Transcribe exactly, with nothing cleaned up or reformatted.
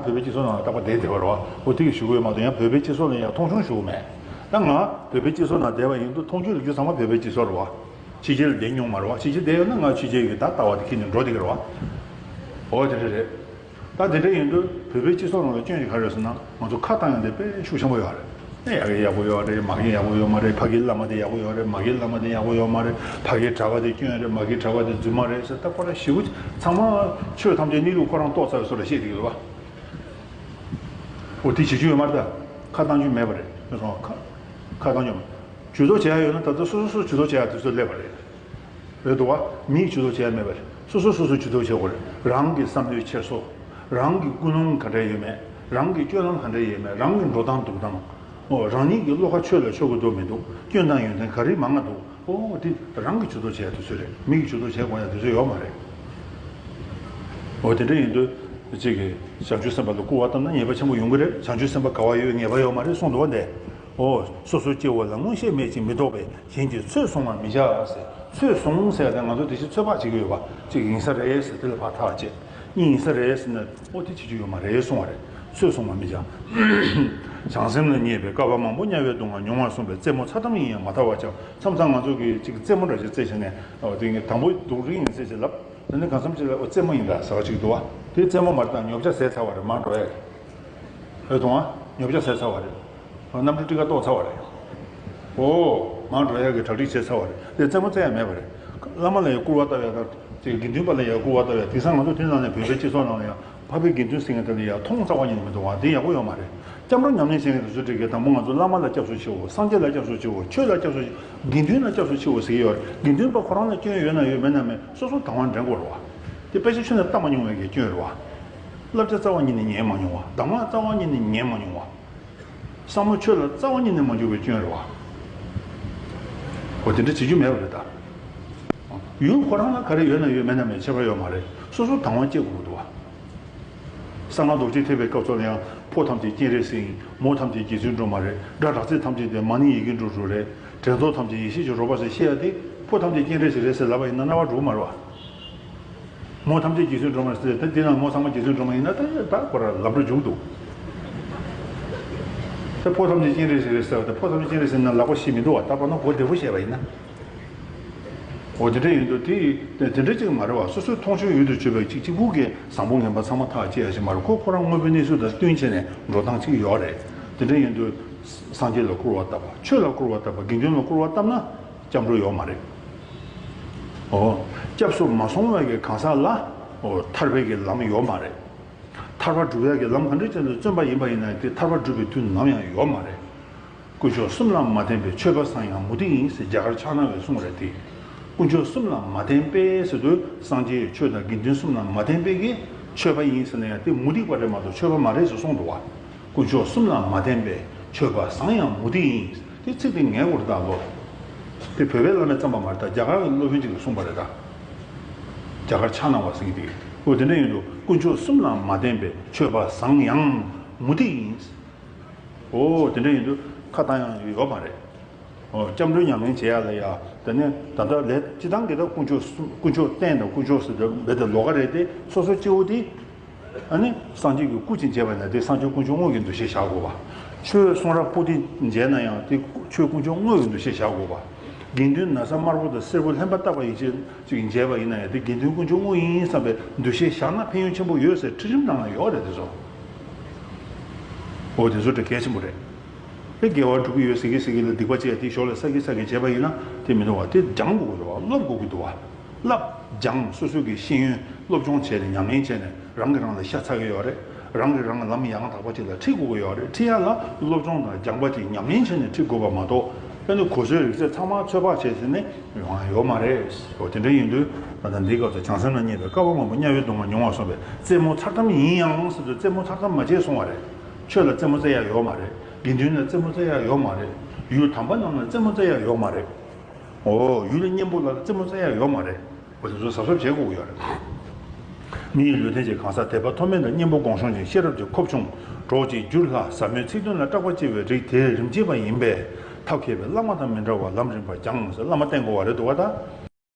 བོད་པའི་སྤྱི་ཚོགས་ནང་ལ་རྟག་པར་བསྡད་བསྡད་པ་རེད་བ། འོ་དེ་གི་ཞུ་གི་ཡོད་མ་གཏོགས། ཡང་བོད་པའི་སྤྱི་ཚོགས་ལ་ཡང་མཐོང་ཆུང་ཞུ་གི་མེད། ད་ང་བོད་པའི་སྤྱི་ཚོགས་ནང་བསྡད་པ་ཡིན་དུས་མཐོང་ཆུང་ལབ་རྒྱུ་ཚང་མ་བོད་པའི་སྤྱི་ཚོགས་རེད་བ། ཕྱི་རྒྱལ་ལ་བསྡད་མྱོང་མ་རེད་བ། ཕྱི་རྒྱལ་བསྡད་ཡོད་ན་ང་ཕྱི་རྒྱལ་གྱི་ད་ལྟ་བ་དེ་ཁྱེར་ནས་འགྲོ་བསྡད་ཀྱི་རེད་བ། འོ་དེ་འདྲ་རེད། ད་དེ་འདྲ་ཡིན་དུས་བོད་པའི་སྤྱི་ཚོགས་ནང་ལ་སྐྱོན་ཞིག་ག་རེ་ཡོད་ཟེར་ན། ང་ཚོ་ཁ་བཏང་ཡག་དེ་དཔེ་ཤུགས་ཆེན་པོ་ཡོད་རེད། ཨེ་ཡག་གི་ཡག་པོ་ཡོད་རེད། མ་གི་ཡག་པོ་ཡོད་མ་རེད། ཕ་གིའི་བླ་མ་དེ་ཡག་པོ་ཡོད་རེད། མ་གིའི་བླ་མ་དེ་ཡག་པོ་ཡོད་མ་རེད། ཕ་གིའི་གྲྭ་པ་དེ་སྐྱོན་རེད། མ་གིའི་གྲྭ་པ་དེ་རྫུན་མ་རེད་ཟེར། ད་ཁོ་རང་ཞེ་པོ་ཚང་མ་ཆོས་ཐམས་ཅད་གནས་ལུགས་ཁོ་རང་རྟོགས་ཚར་བའི་བཟོ་འདྲ་བཤད་བསྡད་ཀྱི་ཡོད་པ། འོ་དེ་བྱེད་རྒྱུ་ཡོད་མ་རེད། ད་ཁ་བཏང་རྒྱུ་མེད་པ་རེད། མི་སོང་ཁ་ཁ་བཏང་རྒྱུ་མེད། ཇུས་གཏོགས་བྱེད་ཡག་ཡོད་ན་ད་ལྟ་སོ་སོ་སོ་ཇུས་གཏོགས་བྱེད་ཡག་དུས་ཚོད་སླེབས་པ་རེད། རེད་འདུག་བ། མིས་ཇུས་གཏོགས་བྱེད་ཡ་མེད་པ་རེད། སོ་སོ་སོ་སོ་ཇུས་གཏོགས་བྱེད་དགོས་རེད། རང་གི་བསམ་བློའི་འཁྱེར་སོ། རང་གི་ཀུན་སློང་ག་འདྲ་ཡོད་མེད། རང་གི་སྤྱོད་ལམ་ག་འདྲ་ཡོད་མེད། རང་གི་འགྲོ་སྟངས་འདུག་སྟངས། འོ་རང་ཉིད་ཀྱི་བློ་ཁ་ཆོས་ལ་ཕྱོགས་ཀྱི་འདུག་མི་འདུག་སྐྱོན་དང་ཡོན་ཏན་ག་རེ་མང་ང་འདུག་འོ་དེ་རང་གིས་ཇུས་གཏོགས་བྱེད་ཡ་དུས་ཚོད་རེད། མི་གིས་ཇུས་གཏོགས་བྱེད་དགོས་ཡ་དུས་ཚོད་ཡོད་མ་རེད། འོ་དེ་འདྲ་ཡིན་དུས་གཅིག་གིས་བྱང་ཆུབ་སེམས་དཔའ་ལ་སྐུར་བ་བཏབ་ན་ཉེས་པ་ཆེན་པོ་ཡོང་གི་རེད། བྱང་ཆུབ་སེམས་དཔའ་ག་བ་ཡོད་ངེས་པ་ཡོད་མ་རེད་གསུངས་འདུག་བ། འདས། འོ། སོ་སོའི་སྐྱེ་བོ་ལ་མངོན་ཤེས་མེད་ཅིང་མི་རྟོག་པས། གཞན་གྱིས་ཚོད་བཟུང་བར་མི་བྱ་ཟེར། ཚོད་བཟུང་ཟེར་ཏེ་ང་ཚོ་དེ་བཞིན་ཚོད་དཔག་བྱེད་ཀྱི་ཡོད་པ། གཅིག་ཡིན་ས་རེད་ཟེར། དེ་ལ་ཕར་ཐག་བཅད། གཉིས་ཡིན་ས་རེད་ཟེར་ན། ཨོ་དེ་བྱེད་རྒྱུ་ཡོད་མ་རེད་གསུང་བ་རེད། ཚོད་བཟུང་བར་མི་བྱ། བྱང་སེམས་ལ་བརྙས་པས་བསྐལ་པ་མང་པོ་དམྱལ་བའི་སྡུག་བསྔལ་མྱོང་བར་གསུངས་པས། རྩེད་མོ་མཚར་གཏམ་ཡིན་ཡང་མ་ཐར་བར་བྱ། མཚམས་མཚམས་ང་ཚོ་གིས་གཅིག་རྩེད་མོ་འདྲ་ཞིག་རྩེས་བྱས་ནས། ཨོ་དེ་ངས་དང་པོ་སྡུག་རིགས་ཡིན་རྩེས་བྱས་ལབ། དེ་ནས་གང་འཚམ་ཅིག་ལ་ཨོ་རྩེད་མོ་ཡིན་ད་ཟེར་བ་ཅིག་འདུག་བ། དེ་རྩེད་མོ་མ་རེད་ད། ཉོ་ཆ་ཟས་ཚར་བ་རེད། མར་འགྲོ་ཡ་རེད། ཨོ་དང་བ། ཉོ་ཆ་ཟས་ཚར་བ་རེད། ཨོ་གནམ་གྲུ་ཊི་ཀ་ཊི་གཏོར་ཚར་བ་རེད། ཨོ། མར་འགྲོ་ཡ་གི་གྲ་སྒྲིག་བྱས་ཚར་བ་རེད། དེ་རྩེད་མོ་རྩེ་ཡ་མེད་པ་རེད། བླ་མ་ལ་ཡང་སྐུར་བ་བཏབ་ཡ་དང་། དེ་དགེ་འདུན་པ་ལ་ཡང་སྐུར་བ་བཏབ་ཡ། དེང་སང་ང་ཚོ་དེ་ནང་ནས་བོད་པའི་སྤྱི་ཚོགས་ནང་ལ་ཡང་འཕགས་པའི་དགེ་འདུན་ཟེར་མཁན་དེ་ལ་ཡང་མཐོང་རྩ་བ་ཉིད་ནས་མི་འདུག་བ། དེ་ཡག་པོ་ཡོད་མ་རེད། སྐྱབས་འགྲོ་ཉམས་ལེན་བྱེད་མཁན་དེ་ཚོ་འགྲིག་གི། དང་པོ་ང་ཚོ་བླ་མ་ལ་སྐྱབས་སུ་མཆིའོ། སངས་རྒྱས་ལ་སྐྱབས་སུ་མཆིའོ། ཆོས་ལ་སྐྱབས་སུ་མཆིའོ། དགེ་འདུན་ལ་སྐྱབས་སུ་མཆིའོ་ཟེར་གྱི་ཡོད་རེད། དགེ་འདུན་པ་ཁོ་རང་ལ་སྐྱོན་ཡོད་ན་ཡོད། མེད་ན་མེད། སོ་སོ་དང་བ་འདྲེན་དགོས་རེད་བ། དེ་དཔེ་ཆ་ཁྱོན་ནས་བལྟ་མ་མྱོང་བའི་གི་སྐྱོན་རེད་བ། བསླབ་བྱ་རྩ་བ་ཉིད་ནས་ཉན་མ་མྱོང་བ། གདམས་ངག་རྩ་བ་ཉིད་ནས་ཉན་མ་མྱོང་བ། བསམ་བློ་ཆོས་ལ་རྩ་བ་ཉིད་ནས་མ་འཇུག་པའི་སྐྱོན་རེད་བ། འོ་དེ་འདྲ་བྱེད་རྒྱུ་མེད་པ་རེད་ད། ཡུལ་ཁོ་རང་ལ་ག་རེ་ཡོད་ན་ཡོད། མེད་ན་མེད། ཁྱད་པར་ཡོད་མ་རེད། སོ་སོ་དང་བ་སྐྱེ་དགོས་ཀྱི་འདུག་བ། གསང་སྔགས་རྡོ་རྗེ་ཐེག་པའི་སྐབས་སུ་ལ་ཡང་། ཕོ་ཐམས་ཅད་སྤྱན་རས་གཟིགས་ཡིན། མོ་ཐམས་ཅད་རྗེ་བཙུན་སྒྲོལ་མ་རེད། སྒྲ་གྲགས་ཚད་ཐམས་ཅད་དེ་མ་ཎི་ཡི་གེ་འབྲུ་དྲུག་རེད། དྲན་རྟོག་ཐམས་ཅད་ཡེ་ཤེས་ཀྱི་རོལ་པ་ཟེར་བཤད་ཡ་དེ། ཕོ་ཐམས་ཅད་སྤྱན་རས་གཟིགས་རེད་ཟེར་ལབ་པ་ཡིན་ན་རྣ་བ་འགྲོ་གི་མ་རེད་བ། མོ་ཐམས་ཅད་རྗེ་བཙུན་སྒྲོལ་མ་ཟེར་ཏེ། དེ་ན་མོ་ཚང་མ་རྗེ་བཙུན་སྒྲོལ་མ་ཡིན་ན། ད་ད་ཁོ་ར་ལམ་འགྲོ་འཇུག་འདུག་ད་ཕོ་ཐམས་ཅད་སྤྱན་རས་གཟིགས་རེད་ཟེར་བ་དེ། ཕོ་ཐམས་ཅད་སྤྱན་རས་གཟིགས་ན་ལག་པ་ཤི་མི་འདུག་བ། ད་བར་ན་གོ་བདེ་པོ་བཤད་པ་ཡིན་ན། འོ་དེ་འདྲ་ཡིན་དུས་དེ་དེ་འདྲ་ཅིག་མ་རེད་བ། སོ་སོའི་མཐོང་ཆོས་ཡུལ་དུ་ཆུད་པའི་ཅིག་གཅིག་པུ་གི་བཟང་པོ་ངན་པ་ཚང་མ་ཐག་བཅད་ཡ་ཞིག་མ་རེད། ཁོ་ཁོ་རང་དངོས་པོའི་གནས་ཚུལ་དང་བསྟུན་བྱས་ནས་འགྲོ་སྟངས་ཅིག་ཡོད་རེད། དེ་འདྲ་ཡིན་དུས་སངས་རྒྱས་ལ་སྐུར་བ་བཏབ་པ། ཆོས་ལ་སྐུར་བ་བཏབ་པ། དགེ་འདུན་ལ་སྐུར་བ་བཏབ་ན། སྐྱབས་འགྲོ་ཡོད་མ་རེད། ཨོ། སྐྱབས་སུ་མ་སོང་བའི་གི་གང་ཟག་ལ། ཨོ། ཐར་པའི་གི་ལམ་ཡོད་མ་རེད། ཐར་པ་སྒྲུབ་ཡ་གི་ལམ་ག་འདྲ་ཅིག་ལ་བརྩོན་པ་ཡིན་པ་ཡིན་ན། དེ་ཐར་པ་སྒྲུབ་པའི་དུས་ནམ་ཡང་ཡོད་མ་རེད། དཀོན་མཆོག་གསུམ་ལ་མ་བརྟེན་པའི། ཆོས་པ་བཟང་ཡང་མུ་སྟེགས་ཡིན་ཟེར་རྒྱ་གར་ཕྱག་ན་བའི་གསུང་རེད་དེ། དཀོན་མཆོག་གསུམ་ལ་མ་བརྟེན་པའི་ཟེར་དུས། སངས་རྒྱས་ཆོས་དང་དགེ་འདུན་གསུམ་ལ་མ་བརྟེན་པའི་གི་ཆོས་པ་ཡིན་ཟེར་ན་ཡང་དེ་མུ་སྟེགས་པ་རེད་མ་གཏོགས་ཆོས་པ་མ་རེད་ཟེར་གསུངས་འདུག་བ། དཀོན་མཆོག་གསུམ་ལ་མ་བརྟེན་པའི། ཆོས་པ་བཟང་ཡང་མུ་སྟེགས་ཡིན། དེ་ཚིག་དེ་ངའི་སྐོར་ད་ལོ། དེ་བོད་པའི་བླ་མས་བརྩམས་པ་མ་རེད། ད་རྒྱ་གར་གྱི་སློབ་དཔོན་ཅིག་གིས་གསུངས་པ་རེད་ད། རྒྱ་གར་ཕྱག་ན་བ་ཟེར་གྱི་དེ། འོ་དེ་འདྲ་ཡིན་དུས་དཀོན་མཆོག་གསུམ་ལ་མ་བརྟེན་པའི་ཆོས་པ་བཟང་ཡང་མུ་སྟེགས་ཡིན། འོ་དེ་འདྲ་ཡིན་དུས་ཁ་བཏང་ཡག་ཡོད་མ་རེད། ཨོ། སྐྱབས་འགྲོའི་ཉམས་ལེན་བྱེད་ཡ་ལ་ཡ། དེ་ནས་ད་ལྟ་ལས་སྤྱི་བཏང་གི་ད་དཀོན་མཆོག་གསུམ། དཀོན་མཆོག་རྟེན་དང་དཀོན་མཆོག་ཟེར་དུས་རྦད་དེ་ལོགས་ཀ་རེད་དེ། སོ་སོ་སྐྱེ་བོ་དེ། ཨ་ནི་སངས་རྒྱས་ཀྱི་སྐུ་ཅིག་མཇལ་བ་ན་དེ་སངས་རྒྱས་དཀོན་མཆོག་དངོས་ཀྱི་འདུ་ཤེས་བཞག་དགོས་པ། ཆོས་གསུང་རབ་པོ་ཏི་མཇལ་ན་ཡང་དེ་ཆོས་དཀོན་མཆོག་དངོས་ཀྱི་འདུ་ཤེས་བཞག་དགོས་པ། དགེ་འདུན་ན་བཟའ་དམར་པོ་དང་སེར་པོ་ལྷན་པ་བཏགས་པ་ཡིན་ཕྱིར་ཅིག་མཇལ་བ་ཡིན་ན་ཡང་དེ་དགེ་འདུན་དཀོན་མཆོག་དངོས་ཡིན་བསམ་པའི་འདུ་ཤེས་བཞག་ན་ཕན་ཡོན་ཆེན་པོ་ཡོད་ཟེར་ཁྲིད་རིམ་ནང་ལ་ཡོད་རེད་དེ་ཚོ། འོ་དེ་ཚོ་དེ་གལ་ཆེན་པོ་རེད། དེ་དགེ་བ་སྒྲུབ་ཀྱི་ཡོད་ཟེར་གི་ཟེར་གི་ལ་སྡིག་པ་བྱས་དེ་ཞོར་ལ་བསགས་གི་བསགས་གི་བྱས་པ་ཡིན་ན་དེ་མི་འདུག་བ། དེ་སྦྱང་དགོས་ཀྱི་འདུག་བ། སློབ་དགོས་ཀྱི་འདུག་བ། བསླབ་སྦྱང་། སོ་སོ་གི་ཤེས་ཡོན་སློབ་སྦྱོང་བྱས་ནས་ཉམས་ལེན་བྱས་ནས་རང་གིས་རང་ལ་ཤ་ཚ་གི་ཡོད་རེད། རང་གིས་རང་ལ་ལམ་ཡང་དག་པ་ཅིག་ལ་ཁྲིད་དགོས་ཀྱི་ཡོད་རེད། ཁྲིད་ཡ་ལ་སློབ་སྦྱོང་དང་སྦྱངས་པ་ཅིག་ཉམས་ལེན་བྱས་ནས་ཁྲིད་དགོས་པ་མ་གཏོགས། དཔེར་ན་གོ་སོའི་རིག་རྩལ་ཚང་མ་ཚོད་དཔག་བྱས་ཟིན་ནས། ཡོང་ཡ་ཡོད་མ་རེད། འོ་དེ་འདྲ་ཡིན་དུས་ད་ལྟ་འདིའི་སྐབས་སུ་བྱང་སེམས་ལ་བརྙས་པས་བསྐལ་པ་མང་པོ་དམྱལ་བའི་སྡུག་བསྔལ་མྱོང་བར་གསུངས་པས། རྩེད་མོ་མཚར་གཏམ་ཡིན་ཡང་ཟེར་དུས་རྩེད་མོ་མཚར་གཏམ་མ་བྱེད་གསུང་བ་རེད། ཆོས་ལ་རྩེད་མོ་རྩེ་ཡ་ཡོད་མ་རེད། དགེ་འདུན་ལ་རྩེད་མོ་རྩེ་ཡ་ཡོད་མ་རེད། ཡུལ་དམ་པ་རྣམས་ལ་རྩེད་མོ་རྩེ་ཡ་ཡོད་མ་རེད། འོ་ཡུལ་གཉན་པོ་ལ་རྩེད་མོ་རྩེ་ཡ་ཡོད་མ་རེད། འོ་དེ་ཚོ་གཟབ་གཟབ་བྱེད་དགོས་ཀྱི་ཡོད་རེད། མི་ཡི་ལུས་རྟེན་གྱི་གང་ཟག་དད་པ་མཐོ་དམན་དང་གཉེན་པོ་སྒོམ་བྱུང་ཅིང་ཤེས་རབ་ཀྱི་ཁོབ་ཆུང་། གྲོགས་ཀྱི་རྒྱུ་ལྷ་ཟབ་མོའི་ཚིག་དོན་ལ་སྐྲག་པ་སྐྱེ་བའི་རིགས་དེ་རིམ་གྱིས་པ་ཡིན་པས་ཐབས་མཁས་པས་བླ་མ་དང་མི་འབྲལ་བར་ལམ་རིམ་པར་སྦྱངས་ཟེར་བླ་མ་བསྟེན་དགོས་པ་རེད་འདུག་བ་ད།